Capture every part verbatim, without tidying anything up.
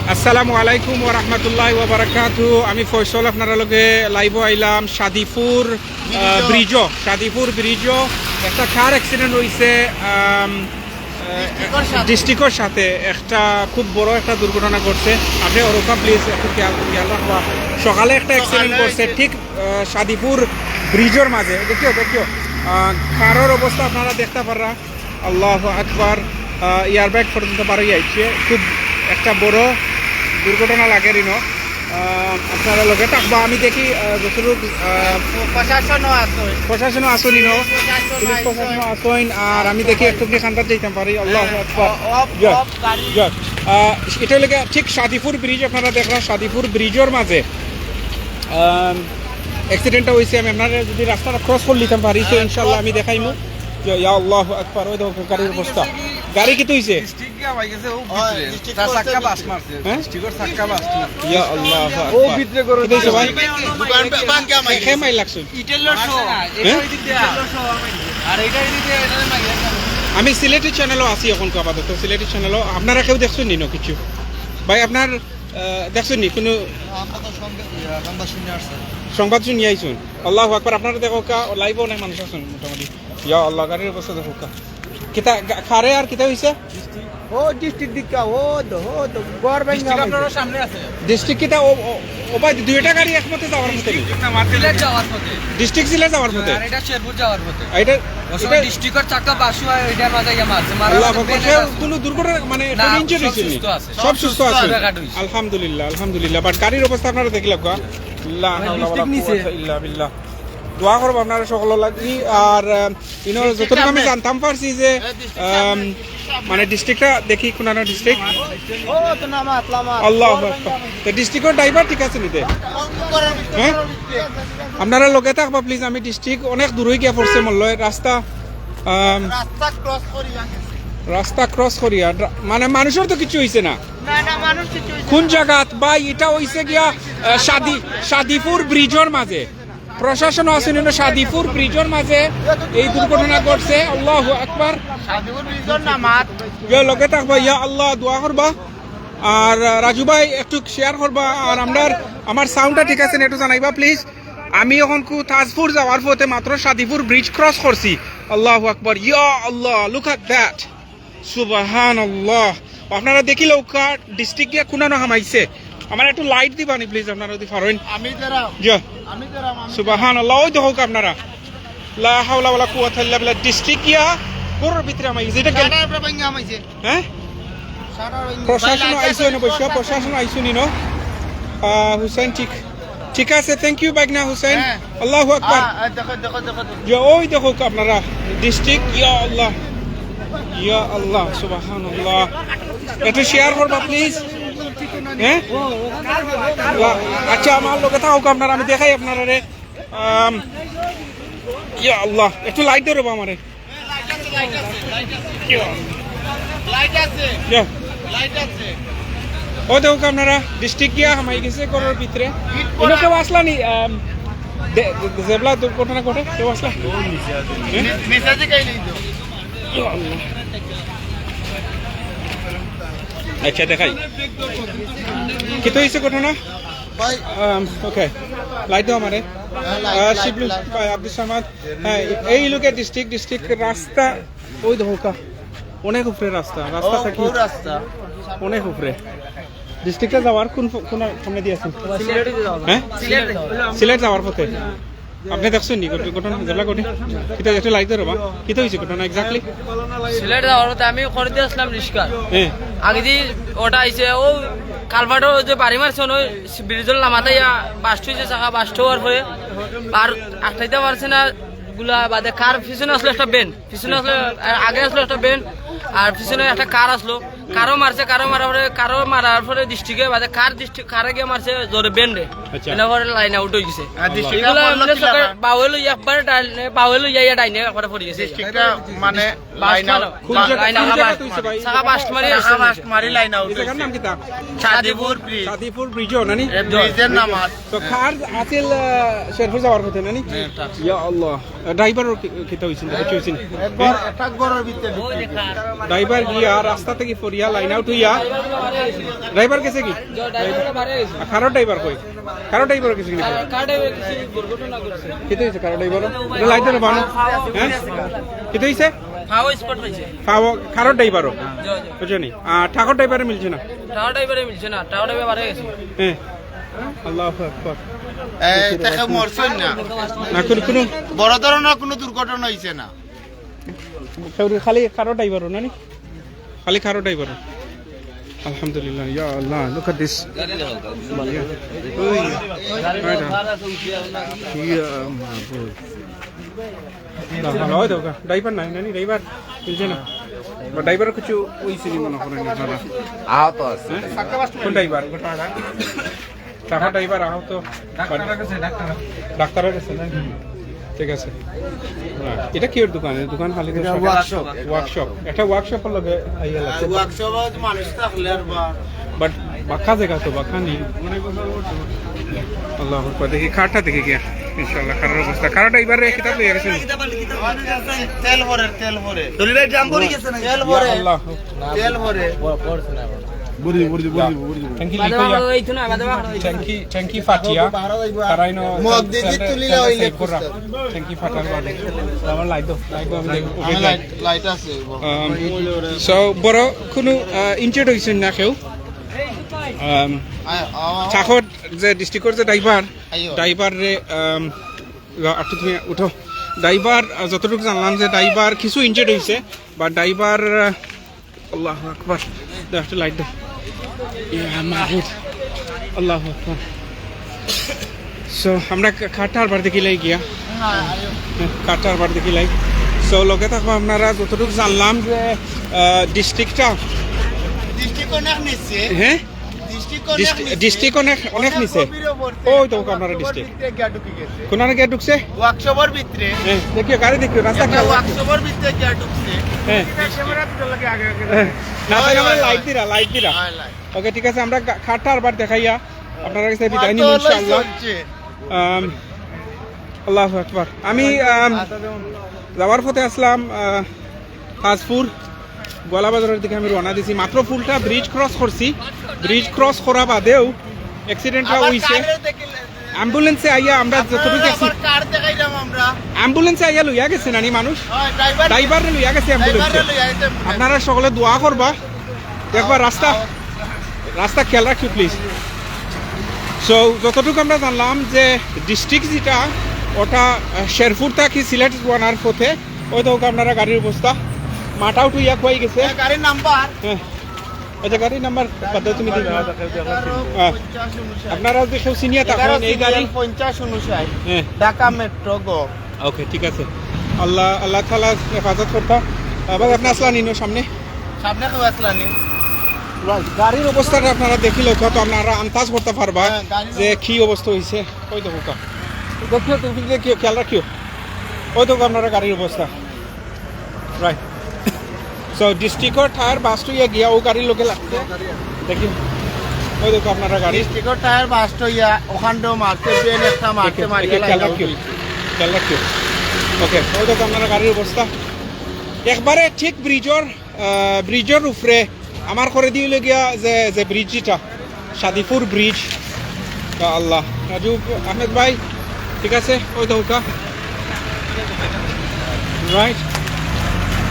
আসসালামু আলাইকুম ওয়া রাহমাতুল্লাহি ওয়া বারাকাতুহু। আমি ফয়সল, আপনারা লগে live-ও আইলাম শাদিপুর, আহ, ব্রিজও। শাদিপুর ব্রিজও একটা car accident হইছে, আম, আহ, ডিস্ট্রিক্টর সাথে। ডিস্ট্রিক্টর সাথে একটা খুব বড় একটা দুর্ঘটনা ঘটছে। আপনি ওরকম please একটু খেয়াল, খেয়াল রাখবা। সকালে একটা accident সকালে ঘটছে হইছে। ঠিক, আহ, শাদিপুর ব্রিজর মাঝে। দেখিও, দেখিও, আহ, carর অবস্থা আপনারা দেখতা পাররা। আল্লাহু আকবার। আহ, airbag পর্যন্ত বারোই আইছে। খুব একটা বড় দুর্ঘটনা লাগে রিনো। আহ, আপনারা লগে থাকবা, আমি দেখি, আহ, যতটুক, আহ, প্রশাসনও আছে। প্রশাসনও আছে রিনো। প্রশাসন পুলিশ আছে। প্রশাসনও আছেন। আর আমি দেখি একটু কি খান্দাত যাইতাম পারি। আল্লাহু আকবার। অফ, ইয়া, অফ গাড়ি। ইয়া। আহ, এটা লাগে ঠিক শাদিপুর ব্রিজ, আপনারা দেখরা শাদিপুর ব্রিজর মাঝে। আম, accident-টা হইছে, আমি আপনারা যদি রাস্তাটা cross করে নিতাম পারি, তো হ্যাঁ, ইনশাআল্লাহ আমি দেখাইমু। ইয়া, ইয়া আল্লাহু আকবার, ওই দেখো গাড়ির অবস্থা। গাড়ি কিতা হইছে? ডিস্ট্রিক্ট গিয়া ভাই গেছে, ও ভিতরে। ডিস্ট্রিক্ট চার চাক্কা বাস মারছে। হ্যাঁ? ডিস্ট্রিক্টর চাক্কা বাস মারছে। ইয়া আল্লাহু আকবার। ও ভিতরে করে কিতা হইছে ভাই? দোকান ভাঙিয়া মাইর হে, মাইর লাগছে। ইটেলর শো। হ্যাঁ? ইটেলর শো। আর এটা এদিকে, এটা মাইর লাগছে। আমি সিলেটি চ্যানেলও আছি এখন আপাতত, সিলেটি চ্যানেলও। আপনারা কেউ দেখছেন নি না কিছু? ভাই, আপনার, আহ, দেখছেন নি কোনো আমরা তো সংবাদ, ইয়া, সংবাদ শুনে আসছি। সংবাদ শুনিয়া আইছুন। আল্লাহু আকবার, আপনারা দেখো কা, live-ও অনেক মানুষ আছেন মোটামুটি। ইয়া আল্লাহ, গাড়ির অবস্থা দেখো কা। কিতা, গা-, কারে আর কিতা হইছে? ও ডিস্ট্রিক্ট দিকা, ও দো, ও দো, ঘর ভাঙিয়া ডিস্ট্রিক্ট মাইর। আপনারও সামনে আছে। ডিস্ট্রিক্ট কিতা, ও, ও, ও ভাই, দুইটা গাড়ি একমতে যাওয়ার মতে নি? ডিস্ট্রিক্ট না, মারতে সিলেট যাওয়ার পথে। ডিস্ট্রিক্ট সিলেট যাওয়ার পথে? আর এটা শেরপুর যাওয়ার পথে। আর এটা, অবশ্য এটা ডিস্ট্রিক্টর চাক্কা বাসু হয়, এটার মাঝে গিয়ে মারছে। মারার আল্লাহ মধ্যে আকবার। বেঁধে সে আছে। কোনো দুর্ঘটনা, মানে, না, কোনো ইনজুরি সব হইছে নি? সুস্থ আছে। সব সব সুস্থ সুস্থ আছে। আছে। আলহামদুলিল্লাহ, আলহামদুলিল্লাহ। But গাড়ির অবস্থা আপনারা দেখিলাম কা? লা হাওলা ওয়ালা কুওয়াতা ইল্লা বিল্লাহ। দোয়া করবো আপনারা সকল লাগি। আর, আহ, ইনো যতটুকু আমি জানতাম পারছি যে, আম, মানে, ডিস্ট্রিক্টটা দেখি কোন ডিস্ট্রিক্ট। ও তো নামাত, লামাত। আল্লাহু আকবার। তো ডিস্ট্রিক্টর ড্রাইভার ঠিক আছে নিতে? হ্যাঁ? আপনারা লগে থাকবা প্লিজ, আমি ডিস্ট্রিক্ট অনেক দূরই গিয়া পড়ছে মল্লয় রাস্তা, আম, রাস্তা ক্রস করি আগে। রাস্তা ক্রস করিয়া ড্রা-, মানে, মানুষের তো কিছু হইছে না। না, না, মানুষ কিছু হইছে কোন না। জায়গাত ভাই? এটা হইছে গিয়া, আহ, শাদি-, শাদিপুর ব্রিজর মাঝে। প্রশাসন আছেন এনে শাদিপুর ব্রিজর মাঝে এই দুর্ঘটনা ঘটছে। আল্লাহু আকবার। শাদিপুর ব্রিজর নামাত। ইয়া লগে থাকবা, ইয়া আল্লাহ, দোয়া করবা। আর, আহ, রাজু ভাই একটু শেয়ার করবা। আর আমরার, আমার সাউন্ডটা ঠিক আছে নি একটু জানাইবা প্লিজ। আমি এখন কু তাজপুর যাওয়ার পথে মাত্র শাদিপুর ব্রিজ ক্রস করছি। আল্লাহু আকবার, ইয়া আল্লাহ, look at that। সুবহানাল্লাহ। আপনারা দেখিলাউক্কা, ডিস্ট্রিক্ট গিয়া কুনানো হামাইছে। আমার একটু লাইট দিবানি প্লিজ, আপনারা যদি পারেন। আমি দাঁড়াও। জি। আমি দাঁড়াও, আমি সুবহানাল্লাহ, ওই দেখউক্কা আপনারা। লা হাওলা ওয়ালা কুওয়াতা ইল্লা বিল্লাহ, ডিস্ট্রিক্ট গিয়া ঘরর ভিতরে হামাইছে। এটা কেন? সারা আমরা ভাঙ্গা হামাইছে। হ্যাঁ? সারা ভাঙ্গা। প্রশাসন ভাই, লাইট আইছে আছে, না, অবশ্য ফোন প্রশাসন আছে। আইছে নি, no? আহ, হুসেন ঠিক। ঠিক আছে, thank you, ভাইগনা হুসেন। হ্যাঁ। আল্লাহু আকবার। আ, আ, দেখো, দেখো, দেখো, দেখো। যে ওই দেখউক্কা আপনারা, ডিস্ট্রিক্ট, ইয়া আল্লাহ, ইয়া আল্লাহ, সুবহানাল্লাহ। একটু শেয়ার করবা প্লিজ। হ্যাঁ? আচ্ছা, আমার লগে থাকউক্কা আপনারা, আমি দেখাই আপনারারে। আম, ইয়া আল্লাহ, একটু লাইট ধরবা আমারে। লাইট আছে, লাইট আছে, লাইট আছে। ইয়া। লাইট আছে। ও দেখউক্কা আপনারা, ডিস্ট্রিক্ট গিয়া হামাই গেছে ঘরর ভিতরে। ইনো কেউ আছলা নি? আম, দে-, দে-, যেবলা দুর্ঘটনা ঘটে, কেউ আছলা? হ্যাঁ? নি-, নিচে যে কেউ নেই তো। ইয়া আল্লাহ। আচ্ছা, দেখাই। কিতা হইছে ঘটনা? ভাই। আম, ওকে। লাইট দাও আমারে। হ্যাঁ, লাইট, আহ, লাইট, শিবলু, লাইট। ভাই, আব্দুস সামাদ। হ্যাঁ, এই লোকে ডিস্ট্রিক্ট, ডিস্ট্রিক্ট রাস্তা ওই দেখউক্কা। অনেক উপরে রাস্তা, রাস্তা ও, থাকি। কোন রাস্তা? অনেক উপরে। ডিস্ট্রিক্টে যাওয়ার কোন ফ-, কোন সামনে দিয়ে আছেন? সিলেটে যাওয়া। হ্যাঁ? সিলেটে যাওয়া। সিলেট যাওয়ার পথে। আপনি দেখছেন নি ঘট-, ঘটনা, যেবলা ঘটে? এটা একটা লাইট ধরো বা। কিতা হইছে ঘটনা exactly? সিলেট যাওয়ার পথে আমি করে দিয়ে আসলাম রিক্সা। হ্যাঁ। আগে দি ওটা আইছে, ও কালভার্টর যে বাড়ি মারছে, ওই ব্রিজর লামাত আইয়া বাস্ট হইছে, চাকা বাস্ট হওয়ার পরে আর আটকাইতে পারছে না। গুলা বাদে কার পিছনে আসলো একটা ভ্যান, পিছনে আসলো, আ-, আগে আসলো একটা ভ্যান, আর পিছনে একটা কার আসলো। কারো মারছে, কারো মারার পরে, কারো মারার পরে ডিস্ট্রিক্টে বাদে কার ডিস্ট্রিক্ট, কারে গিয়া মারছে জোরে ভ্যান রে। আচ্ছা। এনে পরে লাইন আউট হয়ে গেছে। আর ডিস্ট্রিক্টে এগুলা বললো এমনি কি চোখে লাগা? বাউল হইয়া একবারে ডাইনে, বাউল হইয়া ইয়া ডাইনে একবারে পড়ে গেছে। ডিস্ট্রিক্টটা মানে লাইন আউট। কোন জায়গা, লাইন কোন আউট। জায়গা তুই ভাই? চাকা বাস্ট মারি চাকা আসছে। বাস্ট মারি লাইন আউট এই জায়গার হইছে। নাম কিতা? শাদিপুর ব্রিজ। শাদিপুর ব্রিজও নানি? এ ব্রিজের নাম আর। তো কার আছিল, আহ, শেরপুর যাওয়ার পথে নানি? হ্যাঁ, ঠিক। ইয়া আল্লাহ। ড্রাইভারর কি-, কিতা হইছে? কিছু হইছে নি? একবার একটা ঘরর ভিতরে ঢুকছে। ড্রাইভার গিয়া রাস্তা থাকি পড়ি ইয়া লাইন আউট হইয়া ড্রাইভার গেছে কি? আর কারো ড্রাইভার কই? কারো ড্রাইভার গেছে কি না? কিতা হইছে কারো ড্রাইভার? এটা লাইট ধরো বানো। হ্যাঁ? কিতা হইছে? ফাও স্পট হইছে। ফাও কারো ড্রাইভারও? বুঝছো নি? আর ট্রাকর ড্রাইভারে মিলছে না? ট্রাকর ড্রাইভারে মিলছে না, ট্রাকর ড্রাইভার বারে গেছে। হ্যাঁ। আল্লাহু আকবার। এ, তে কেউ মরছইন না। না, কোনো, কোনো বড় ধরনের কোনো দুর্ঘটনা হইছে না। কেউ খালি কারো ড্রাইভারও না নি? খালি কারো ড্রাইভারও। আলহামদুলিল্লাহ, ইয়া আল্লাহ, look at this. ইয়া মাবুদ। না, ভালো হয় তো, ড্রাইভার নাই, না নি, ড্রাইভার মিলছে না। বা ড্রাইভার কিছু ওই সিনি মনে করেন আপনারা। আহত আছে। হ্যাঁ? কোন ড্রাইভার? ট্রাকর ড্রাইভার আহত। ডাক্তার গেছে, ডাক্তার। ডাক্তার গেছে না? ঠিক আছে। হ্যাঁ, এটা কি ওর দোকান? এই দোকান খালি তো এটা সব workshop। Workshop। একটা workshop-র লগে আইয়া লাগছে। Workshop-ও মানুষ থাকলে আর বা- But বাক্কা জাগা তো, বাক্কা নেই। আল্লাহু আকবার। দেখি কারটা দেখি গিয়া। ইনশাআল্লাহ, কারর অবস্থা। কারর ড্রাইভারে কিতা লইয়া গেছে নি? তেল ভরে, তেল ভরে। দলিল ভাই ড্রাম ভরে গেছে না? তেল ভরে। ইয়া আল্লাহ। তেল ভরে। বুঝি, বুঝি, বুঝি, বুঝি। ট্যাঙ্কি লিক অইয়া। এই তো না, বাদে বাদে। ট্যাঙ্কি, ট্যাঙ্কি ফাটিয়া। তারা ইনো মগ দিয়ে তেল, তুলিলা তেল ওই save করা। লেখা। ট্যাঙ্কি ফাটার বাদে। আমার লাইট দাও, লাইট দাও, আমি দেখবো। আমার লাইট, লাইট আছে। Um, so, বড় কোনো, আহ, injured হইছেন না কেউ? Um, আ-, আ-, চাকর যে ডিস্ট্রিক্টর যে ড্রাইভার, আইও। ড্রাইভাররে, um, ল-, একটু তুমি উঠো। ড্রাইভার, আহ, যতটুকু জানলাম যে ড্রাইভার কিছু injured হইছে, বা ড্রাইভার, আহ, আল্লাহু আকবার। দাও, একটু লাইট দাও। ইয়া মাবুদ। আল্লাহু আকবার। So, আমরা কা-, কারটা আরবার দেখিলাই গিয়া। হ্যাঁ, কারটা আরবার দেখিলাই। So, লগে থাকবা আপনারা, যতটুকু জানলাম যে, আহ, ডিস্ট্রিক্টটা ডিস্ট্রিক্ট অনেক নিচে। হ্যাঁ? ডিস্ট্রিক্ট অনেক ডিস্ট্রি-, নিচে। ডিস্ট্রিক্ট অনেক, অনেক অনেক নিচে। গভীরে পড়ছে। ওই তো আপনারা ওয়ার্কশপর ডিস্ট্রিক্ট। ভিতরে গিয়া ঢুকি গেছে। কোনারে গিয়া ঢুকছে? ওয়ার্কশপর ভিতরে। হ্যাঁ, দেখিও, গাড়ি দেখিও, রাস্তা আমরা খেয়াল রাখিও। ওয়ার্কশপর ভিতরে গিয়া ঢুকছে। হ্যাঁ। ক্যামেরা দুটো লাগে আগে আগে। হ্যাঁ। না, হয়, তাহলে আমরা হয়, লাইট হয়। দিরা, লাইট দিরা। হয়, লাইট। ওকে, ঠিক আছে, আমরা গা-, কারটা আরবার দেখাইয়া আপনারা কাছে বিদায় নিব মাত্র ইনশাআল্লাহ। চলছে। আম, আল্লাহু আকবার। আমি, আম, যাওয়ার পথে আসলাম, আহ, তাজপুর, গোয়ালা বাজারের দিকে আমি রওনা দিছি। মাত্র ফুলটা ব্রিজ ক্রস করছি। ব্রিজ ক্রস করা বাদেও অ্যাক্সিডেন্টটা আবার হইছে। কারে দেখলে? অ্যাম্বুলেন্সে আইয়া আমরা যতটুকু আছি, আবার কার দেখাইলাম আমরা? অ্যাম্বুলেন্সে আইয়া লইয়া গেছে নানি মানুষ? হয়, ড্রাইভার। ড্রাইভাররে লইয়া গেছে অ্যাম্বুলেন্সে। ড্রাইভাররে লইয়া গেছে অ্যাম্বুলেন্স। আপনারা সকলে দোয়া করবা। দেখবা রাস্তা, রাস্তা খেয়াল রাখিও প্লিজ। So, যতটুকু আমরা জানলাম যে ডিস্ট্রিক্ট যেটা, ওটা, আহ, শেরপুর থাকি সিলেট যাওয়ার পথে, ওই তো আপনারা গাড়ির অবস্থা, মাথা উঠে ইয়া খুয়াই গেছে। হ্যাঁ, গাড়ির নাম্বার। হ্যাঁ, আচ্ছা, গাড়ির নাম্বার বাদ দাও, তুমি দিও। হ্যাঁ। পঞ্চাশ উনষাট। আপনারা যদি কেউ চিনিয়া থাকেন, এগারো এই গাড়ি সিরিয়াল পঞ্চাশ উনষাট। হ্যাঁ। ঢাকা মেট্রো গ। ওকে, ঠিক আছে। আল্লাহ, আল্লাহ তাআলা হেফাজত করতা। আবার আপনি আসলা নিনো সামনে? সামনে কেউ আসলা নি? গাড়ির অবস্থাটা আপনারা দেখিলে কত আপনারা আন্দাজ করতে পারবা হ্যাঁ, গাড়ির যে অবস্থা। কি অবস্থা হইছে। ওই দেখো কা। দেখিও, তুমি দেখিও, খেয়াল রাখিও। ওই দেখো আপনারা গাড়ির অবস্থা। রাইট। So, ডিস্ট্রিক্টর টায়ার বাস্ট হইয়া গিয়া ও গাড়ির লগে লাগছে। দেখি, ওই দেখো আপনারা গাড়ি। ডিস্ট্রিক্টর টায়ার বাস্ট হইয়া ওখান দিয়েও মারছে, বেন একটা মারছে, দেখি, মারিয়া দেখি, খেয়াল লাইন আউট রাখিও। হইছে। খেয়াল রাখিও। ওকে, ওই দেখো আপনারা গাড়ির অবস্থা। একবারে ঠিক ব্রিজর, আহ, ব্রিজর উপরে আমার করে দিয়ে গিয়া যে, যে ব্রিজ যেটা, সাদিপুর ব্রিজ। ইয়া আল্লাহ। রাজু আহমেদ ভাই, ঠিক আছে, ওই তো হুকা। রাইট।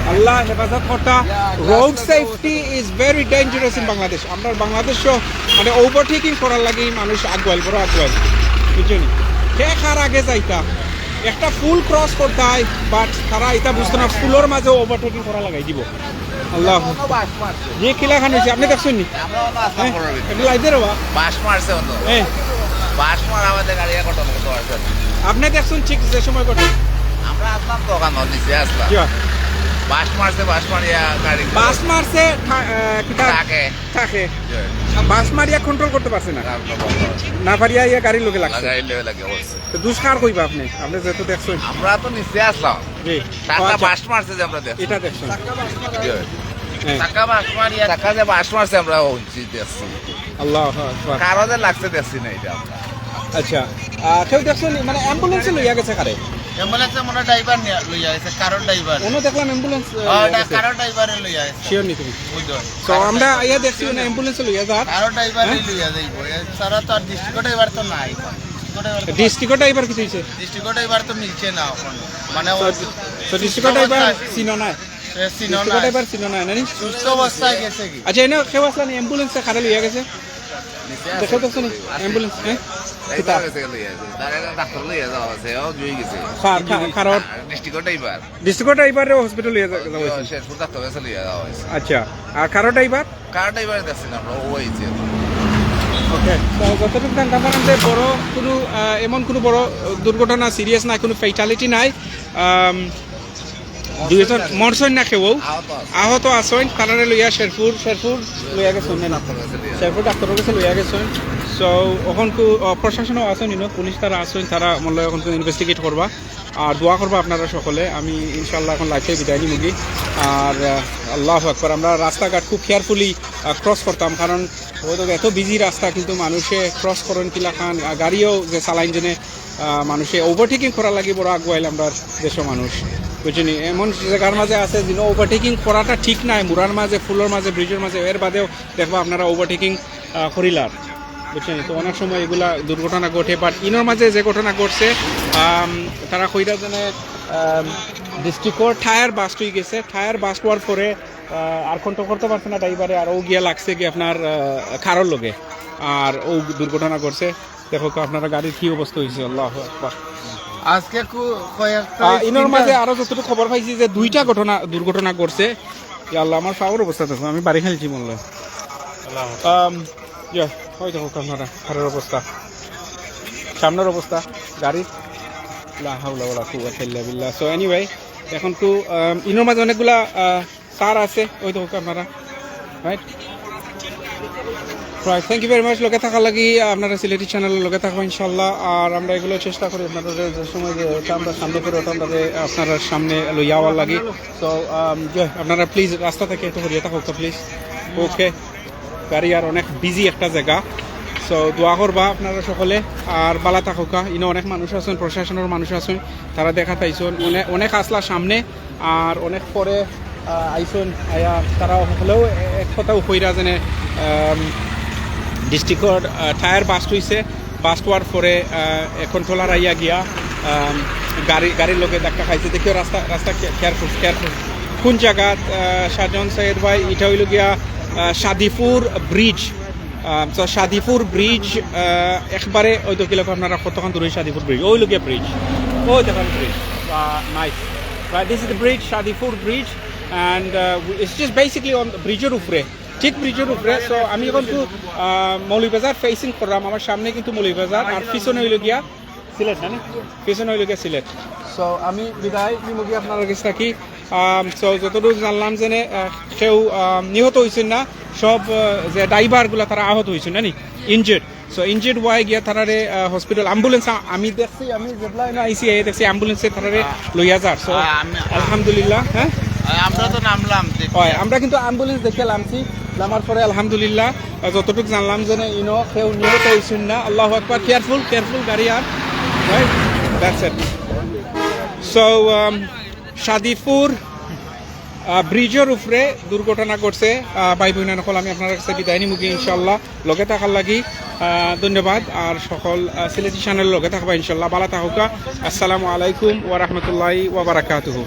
আল্লাহ হেফাজত করতা। Road safety is very dangerous in Bangladesh. আমরা বাংলাদেশও মানে ওভারটেকিং করার লাগি মানুষ আগুয়াইল, বড় আগুয়াইল। বুঝছেন? কে কার আগে যাইতা? একটা ফুল ক্রস করতাই, but তারা এটা বুঝতো না, ফুলর মাঝে ওভারটেকিং করা লাগাই দিব। আল্লাহ। অন্য বাস মারছে। যে কিলা খান হইছে, আপনি দেখছেন নি? আমরা অন্য আসলাম হ্যাঁ? পনেরো মিনিট। একটু লাইট দে রে বাবা। বাস মারছে অন্য। হ্যাঁ। বাস মারা আমাদের গাড়ি এখন অন্য করতে পারছে না। আপনি দেখছেন ঠিক যে সময় ঘটে? আমরা আসলাম তো ওখানে, নিচে আসলাম। কি হয়? বাস মারছে, বাস মারিয়া গাড়ি বাস মারছে, ঠা-, আহ, কিতা? ট্রাকে। ট্রাকে। জি। বাস মারিয়া কন্ট্রোল করতে পারছে না। না, না, না। না পারিয়া ইয়া গাড়ির লগে লাগছে। গাড়ির লগে লাগে, অবশ্যই। তো দুষ কার কইবা আপনি? আপনি যেহেতু দেখছেন। আমরা তো নিচে আসলাম। জি। টাকা আচ্ছা। বাস মারছে যে আমরা দেখছি। এটা দেখছেন। জি। হ্যাঁ। টাকা বাস মারিয়া, টাকা যে বাস মারছে আমরা ওই যে দেখছি। আল্লাহু আকবার। কারো যে লাগছে দেখছি না এটা আমরা। আচ্ছা। আহ, কেউ দেখছেন? মানে অ্যাম্বুলেন্সে লইয়া গেছে কারে? অ্যাম্বুলেন্সে মনে হয় ড্রাইভার নিয়া লইয়া গেছে, কারোর ড্রাইভার। অন্য দেখলাম অ্যাম্বুলেন্স কারোর ড্রাইভারে লইয়া গেছে। শিওর নি তুমি? বুঝো। তো আমরা ইয়া দেখছি না, অ্যাম্বুলেন্সে লইয়া যার। কারোর ড্রাইভারে লইয়া যাইব। এছাড়া তো আর ডিস্ট্রিক্ট ড্রাইভার তো নাই। ডিস্ট্রিক্ট ড্রাইভার তো ডিস্ট্রিক্ট ড্রাইভার কি হইছে? ডিস্ট্রিক্ট ড্রাইভার তো মিলছে না এখন। মানে তো ডিস্ট্রিক্ট ড্রাইভার চিনো না? সে চিনো ডিস্ট্রিক্ট না। ড্রাইভার চিনো না, নানি? সুস্থ অবস্থায় গেছে কি? আচ্ছা, এনে কেউ আসলে নি অ্যাম্বুলেন্সে কারে লইয়া গেছে? দেখো তো শুনি, অ্যাম্বুলেন্স, হ্যাঁ? কিতা? ডাক্তার লইয়া যাওয়া হয়েছে, ও জুই গেছে। কার, কার, কারোর ডিস্ট্রিক্ট ড্রাইভার। ডিস্ট্রিক্ট ড্রাইভারে হসপিটাল লইয়া যাওয়া হয়েছে। শেরপুর ডাক্তার কাছে লইয়া যাওয়া হয়েছে। আচ্ছা, আর কারো ড্রাইভার? কার ড্রাইভার দেখছি না আমরা, ও হয়েছে। ওকে, তো যতটুকু জানতাম পারলাম যে বড় কোনো আহ, এমন কোনো বড় দুর্ঘটনা, সিরিয়াস নাই, কোনো ফেটালিটি নাই। আম, দুইজন মরছইন না কেউ, আহত আছে। আহত আছইন, তারারে লইয়া শেরপুর, শেরপুর লইয়া গেছইন না? ডাক্তার কাছে লইয়া শেরপুর ডাক্তারর কাছে লইয়া গেছইন। সো এখন কু আহ, প্রশাসনও আছইন, ইনো পুলিশ তারা আছইন, তারা মনে হয় এখন ইনভেস্টিগেট করবা। আর দোয়া করবা আপনারা সকলে। আমি ইনশাল্লাহ এখন লাইভে বিদায় নিমুগি। আর আহ, আল্লাহু আকবার, আমরা রাস্তাঘাট খুব কেয়ারফুলি ক্রস করতাম, কারণ হয়তো এত বিজি রাস্তা, কিন্তু মানুষে ক্রস করেন কিলাখান, আহ, গাড়িও যে চালাইন জেনে আহ, মানুষে ওভারটেকিং করার লাগি বড় আগুয়াইল আমরার দেশর মানুষ, বুঝছনি? এমন জায়গার মাঝে আছে যেন ওভারটেকিং করাটা ঠিক নাই, মুরার মাঝে, ফুলর মাঝে, ব্রিজর মাঝে, এর বাদেও দেখবা আপনারা ওভারটেকিং করিলার, বুঝছনি? তো অনেক সময় এগুলা দুর্ঘটনা ঘটে। বাট ইনোর মাঝে যে ঘটনা ঘটছে, আম, তারা কইরা যেন ডিস্ট্রিক্টর টায়ার বাস্ট হয়ে গেছে, টায়ার বাস্ট হওয়ার পরে আহ, আর কন্ট্রোল করতে পারছে না ড্রাইভারে, আর ও গিয়া লাগছে কি আপনার আহ, কারোর লগে, আর ও দুর্ঘটনা ঘটছে। দেখো তো আপনারা গাড়ির কি অবস্থা হয়েছে, আল্লাহু আকবার। আজকে কু- কয়েকটা আহ, ইনোর মাঝে আরো যতটুকু খবর পাইছি যে দুইটা ঘটনা, দুর্ঘটনা ঘটছে। ইয়া আল্লাহ, আমার পাওয়ার অবস্থা দেখো, আমি বাড়ি খেলছি মনে হয়। আম, ইয়া, ওই দেখো আপনারা ঘরের অবস্থা, সামনের অবস্থা গাড়ির, লা হাওলা ওয়ালা কুওয়াতা ইল্লা বিল্লাহ। সো এনিওয়ে, এখন তো আম, ইনোর মাঝে অনেকগুলা আহ, তার আছে, ওই দেখো আপনারা, right? Right, thank you very much লগে থাকার লাগি। আপনারা সিলেটি চ্যানেলের লগে থাকবা ইনশাল্লাহ। আর আমরা এগুলো চেষ্টা করি আপনারা যে সময় যে এটা আমরা সামনে করি, ওটা আমরা আপনারা সামনে লইয়া আওয়ার লাগি। তো আপনারা প্লিজ রাস্তা থেকে একটু হরিয়া থাকো প্লিজ। ওকে, গাড়ি আর অনেক বিজি একটা জায়গা। সো দোয়া করবা আপনারা সকলে, আর বালা থাকোকা। ইনো অনেক মানুষ আছেন, প্রশাসনের মানুষ আছেন, তারা দেখা পাইছেন অনেক, অনেক আসলা সামনে, আর অনেক পরে আহ, আইসন আয়া তারা হলেও এক কথাও কইরা যেন ডিস্ট্রিক্টর টায়ার বাস্ট হইছে। বাস্ট হওয়ার পরে আহ, এখন ট্রলার আইয়া গিয়া আম, গাড়ি গাড়ির লগে ধাক্কা খাইছে। দেখিও রাস্তা রাস্তা কেয়ারফুল কেয়ারফুল। কোন জায়গা? শাহজাহান সৈয়দ ভাই, এটা হইল গিয়া আহ, শাদিপুর ব্রিজ। তো শাদিপুর ব্রিজ একবারে ওই তো কিরকম আপনারা কতক্ষণ দূরে শাদিপুর ব্রিজ, ওই লগিয়া ব্রিজ, ওই দেখেন bridge. Nice, right, this is the bridge, Shadipur bridge, and uh, it's just basically on ব্রিজর উপরে, ঠিক ব্রিজর উপরে। সো আমি এখন তো আহ, মৌলভীবাজার ফেসিং করলাম, আমার সামনে কিন্তু মৌলভীবাজার, আর পিছনে হইল গিয়া সিলেট, না নি? পিছনে হইল গিয়া সিলেট। সো আমি বিদায় নিমুগি আপনার কাছ থাকি। সো যতটুকু জানলাম যে আহ, কেউ আহ, নিহত হয়েছেন না, সব আহ, যে ড্রাইভারগুলা তারা আহত হয়েছেন, না নি? ইনজুর্ড। সো ইনজুর্ড হয়ে গিয়া তারারে হসপিটাল অ্যাম্বুলেন্স আমি দেখছি, আমি যেবলা আইসি আইয়া দেখছি অ্যাম্বুলেন্সে তারারে লইয়া যার। সো আহ, আমি- আলহামদুলিল্লাহ। হ্যাঁ, আমরা তো নামলাম যে হয়, আমরা কিন্তু অ্যাম্বুলেন্স দেখে লামছি, লামার পরে আলহামদুলিল্লাহ আহ, যতটুকু জানলাম যে ইনো কেউ নিহত হয়েছেন না। আল্লাহু আকবার। কেয়ারফুল, কেয়ারফুল গাড়ি আর, রাইট, দ্যাটস ইট। সো শাদিপুর আহ, ব্রিজর উপরে দুর্ঘটনা ঘটছে। আহ, ভাই বোন সকল, আমি আপনার কাছে বিদায় নিমুগি ইনশাল্লাহ। লগে থাকার লাগি আহ, ধন্যবাদ। আর সকল আহ, সিলেটি চ্যানেল লগে থাকবা ইনশাল্লাহ। বালা থাকোকা। আসসালামু আলাইকুম ওয়া রাহমাতুল্লাহি ওয়া বারাকাতুহু।